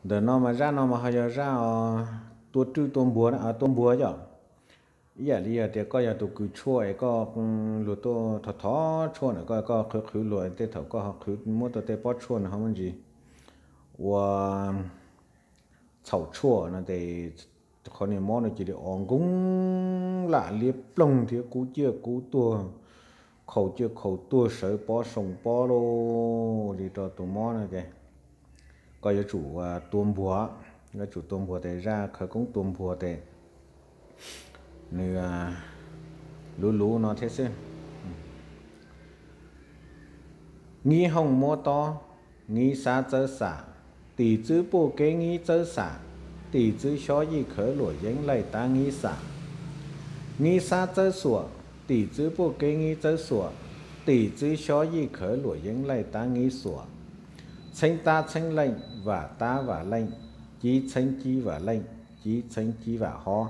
Ntawm no mas zaj no mas ho yog zaj tua rwj tua npuag, tua npuag yom. Ib yam li yog tias koj yog tus kws tshuaj es koj luag tuaj thov thov tshuaj ntawm koj, koj qhwv qhwv luag tej thaum koj ho qhwv muab tau tej pob tshuaj no ho muaj ntsis ua txhaum tshuaj no ces qhov niag mob no cia li o nkoog lam liab ploog thiab kub ciaj kub tuag, khaus ciaj khaus tuag sawv pob soo pob lauj li rau tus mob no ces koj yuav tsum tua npuag, yuav tsum tua npuag tes zaj khawv koob tua npuag tes nws luv luv no thiab xwb. Nib hooj muab tob, nib xab txawb xam, tim txwb puj keb nib txawb xam, tim txwb xyob yij khawv luam yeeb laij tab nib xam. Nib xab txawb xuam, tim txwb puj keb nib txawb xuam, tim txwb xyob yij khawv luam yeeb laij tab nib xuam. Txheeb tab txheeb leej, vam tab vam leej, cib txheeb cib vam leej, cib txheeb cib vam hob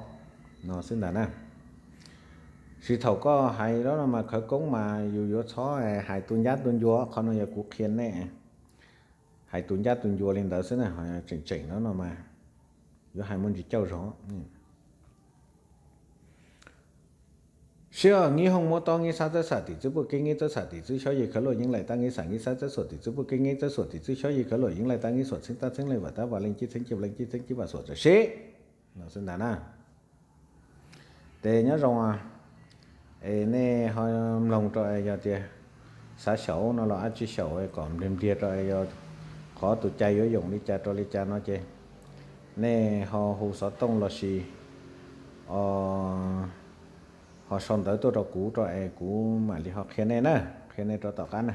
no xwb ntag na. Sis thaum koj hais lawm no mas khawv koob mas yus yuav txhob hais tu ncab tu ncua, qhov no yog kuv qhia nej. Hais tu ncab tu ncua li ntawd xwb na, tseem tseem no no mas yuav hais muaj ntsis cauj zog. Sib nib hooj muab tob, nib xab txawb xam, tim txwb puj keb nib txawb xam, tim txwb xyob yij khawv luam yeeb laij tab nib xam, nib xab txawb xuam, tim txwb puj keb nib txawb xuam, tim txwb xyob yij khawv luam yeeb laij tab nib xuam. Txheeb tab txheeb leej, vam tab vam leej, cib txheeb cib vam leej, cib txheeb cib vam xuam txawm sib no xwb ntag na. Ces nyob zoo es nej ho mloog rau es yog tias xav xyaum no los dab tsi xyaum kom npliag npliag rau es yog qhov tus cai yuav yoom li cas rau li cas no ces nej ho hu xov tooj lossis ho sau ntawv tuaj rau kuv rau es kuv mam li ho qhia nej na, qhia nej rau tom qab na.